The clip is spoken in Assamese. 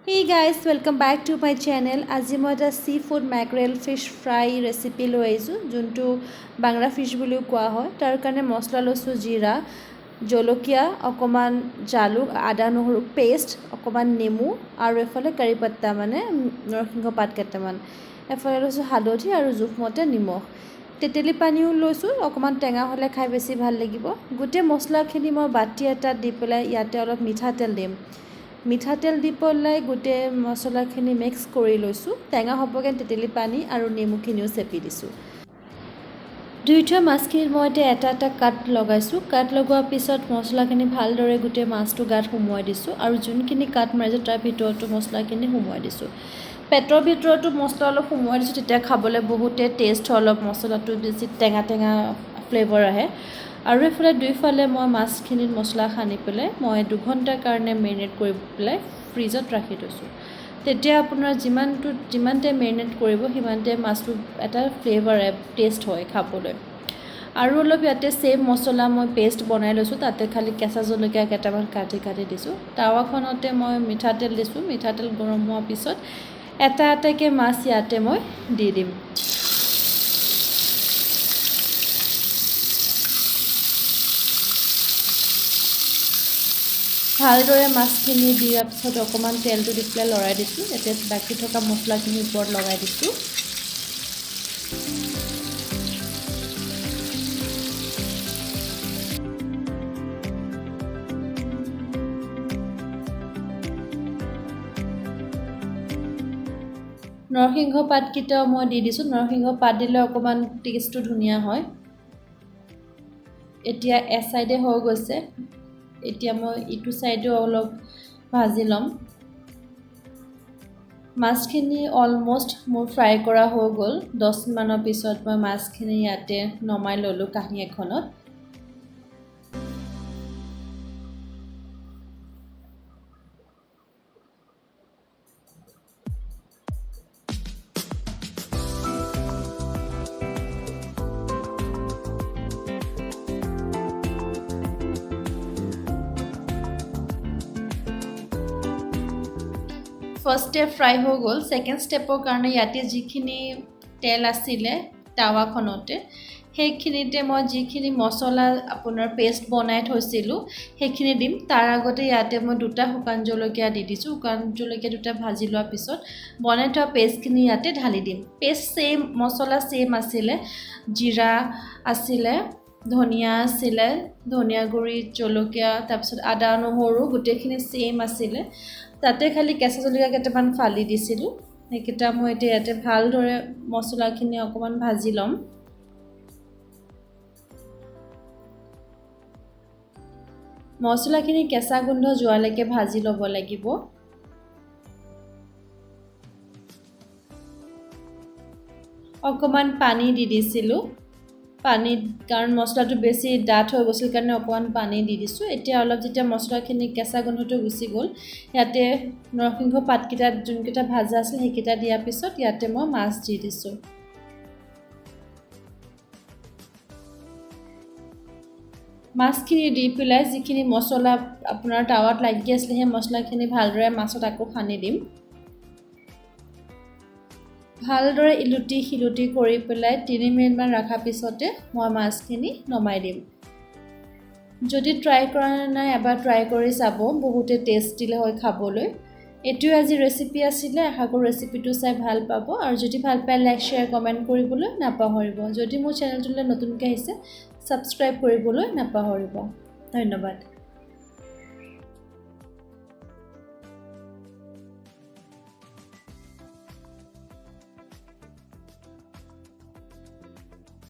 Hey guys, welcome back to my channel. আজি মই এটা sea food mackerel fish fry recipe লৈ আহিছোঁ, যোনটো বাংলা ফিছ বুলিও কোৱা হয়। তাৰ কাৰণে মছলা লৈছোঁ জিৰা, জলকীয়া, অকণমান জালুক, আদা নহৰু পেষ্ট, অকণমান নেমু আৰু এফালে কাৰি পাত্তা মানে নৰসিংহ পাত কেইটামান। এফালে লৈছোঁ হালধি আৰু জোখমতে নিমখ। তেতেলী পানীও লৈছোঁ, অকণমান টেঙা হ'লে খাই বেছি ভাল লাগিব। গোটেই মছলাখিনি মই বাতি এটাত দি পেলাই ইয়াতে অলপ মিঠাতেল দিম। মিঠাতেল দি পেলাই গোটেই মছলাখিনি মিক্স কৰি লৈছোঁ। টেঙা হ'বৰ কাৰণে তেতেলী পানী আৰু নেমুখিনিও চেপি দিছোঁ। ধুই থোৱা মাছখিনিত মই এতিয়া এটা এটা কাট লগাইছোঁ। কাট লগোৱাৰ পিছত মছলাখিনি ভালদৰে গোটেই মাছটো গাত সুমুৱাই দিছোঁ আৰু যোনখিনি কাট মাৰিছোঁ তাৰ ভিতৰতো মছলাখিনি সুমুৱাই দিছোঁ। পেটৰ ভিতৰতো মছলা অলপ সুমুৱাই দিছোঁ, তেতিয়া খাবলৈ বহুতে টেষ্ট হয়, অলপ মছলাটো বেছি টেঙা টেঙা ফ্লেভাৰ আহে। আৰু এইফালে দুইফালে মই মাছখিনিত মছলা সানি পেলাই মই 2 ঘণ্টাৰ কাৰণে মেৰিনেট কৰি পেলাই ফ্ৰিজত ৰাখি থৈছোঁ। তেতিয়া আপোনাৰ যিমান টাইম মেৰিনেট কৰিব, সিমান টাইম মাছটো এটা ফ্লেভাৰ টেষ্ট হয় খাবলৈ। আৰু অলপ ইয়াতে ছেইম মছলা মই পেষ্ট বনাই লৈছোঁ, তাতে খালি কেঁচা জলকীয়া কেইটামান কাটি কাটি দিছোঁ। টাৱাখনতে মই মিঠাতেল দিছোঁ। মিঠাতেল গৰম হোৱাৰ পিছত এটা এটাকৈ মাছ ইয়াতে মই দি দিম। ভালদৰে মাছখিনি দিয়াৰ পিছত অকণমান তেলটো দি পেলাই লৰাই দিছোঁ। এতিয়া বাকী থকা মছলাখিনি ওপৰত লগাই দিছোঁ। নৰসিংহ পাতকেইটাও মই দি দিছোঁ। নৰসিংহ পাত দিলে অকণমান টেষ্টটো ধুনীয়া হয়। এতিয়া এচাইডে হৈ গৈছে, এতিয়া মই ইটো ছাইডেও অলপ ভাজি ল'ম। মাছখিনি অলমষ্ট মোৰ ফ্ৰাই কৰা হৈ গ'ল। 10 মানৰ পিছত মই মাছখিনি ইয়াতে নমাই ল'লোঁ কাঁহী এখনত। ফাৰ্ষ্ট ষ্টেপ ফ্ৰাই হৈ গ'ল। ছেকেণ্ড ষ্টেপৰ কাৰণে ইয়াতে যিখিনি তেল আছিলে টাৱাখনতে, সেইখিনিতে মই যিখিনি মছলা আপোনাৰ পেষ্ট বনাই থৈছিলোঁ, সেইখিনি দিম। তাৰ আগতে ইয়াতে মই দুটা শুকান জলকীয়া দি দিছোঁ। শুকান জলকীয়া দুটা ভাজি লোৱাৰ পিছত বনাই থোৱা পেষ্টখিনি ইয়াতে ঢালি দিম। পেষ্ট ছেইম, মছলা ছেইম আছিলে, জিৰা আছিলে, ধনিয়া আছিলে, ধনিয়া গুড়ি, জলকীয়া, তাৰপিছত আদা নহৰু গোটেইখিনি ছেইম আছিলে। তাতে খালি কেঁচা জলকীয়া কেইটামান ফালি দিছিলোঁ। সেইকেইটা মই এতিয়া ইয়াতে ভালদৰে মছলাখিনি অকণমান ভাজি ল'ম। মছলাখিনি কেঁচা গোন্ধ যোৱালৈকে ভাজি ল'ব লাগিব। অকণমান পানী দি দিছিলোঁ। পানী কাৰণ মছলাটো বেছি ডাঠ হৈ গৈছিল কাৰণে অকণমান পানী দি দিছোঁ। এতিয়া অলপ যেতিয়া মছলাখিনি কেঁচা গোন্ধটো গুচি গ'ল, ইয়াতে নৰসিংহ পাতকেইটা যোনকেইটা ভাজা আছিল, সেইকেইটা দিয়াৰ পিছত ইয়াতে মই মাছ দি দিছোঁ। মাছখিনি দি পেলাই যিখিনি মছলা আপোনাৰ টাৱাত লাগি আছিলে, সেই মছলাখিনি ভালদৰে মাছত আকৌ সানি দিম। ভালদৰে ইলুটি সিলুটি কৰি পেলাই 3 মিনিটমান ৰখাৰ পিছতে মই মাছখিনি নমাই দিম। যদি ট্ৰাই কৰা নাই, এবাৰ ট্ৰাই কৰি চাব, বহুতে টেষ্টি হয় খাবলৈ। এইটোৱে আজি ৰেচিপি আছিলে। আশা কৰোঁ ৰেচিপিটো চাই ভাল পাব আৰু যদি ভাল পায়, লাইক, শ্বেয়াৰ, কমেণ্ট কৰিবলৈ নাপাহৰিব। যদি মোৰ চেনেলটোলৈ নতুনকৈ আহিছে, ছাবস্ক্ৰাইব কৰিবলৈ নাপাহৰিব। ধন্যবাদ।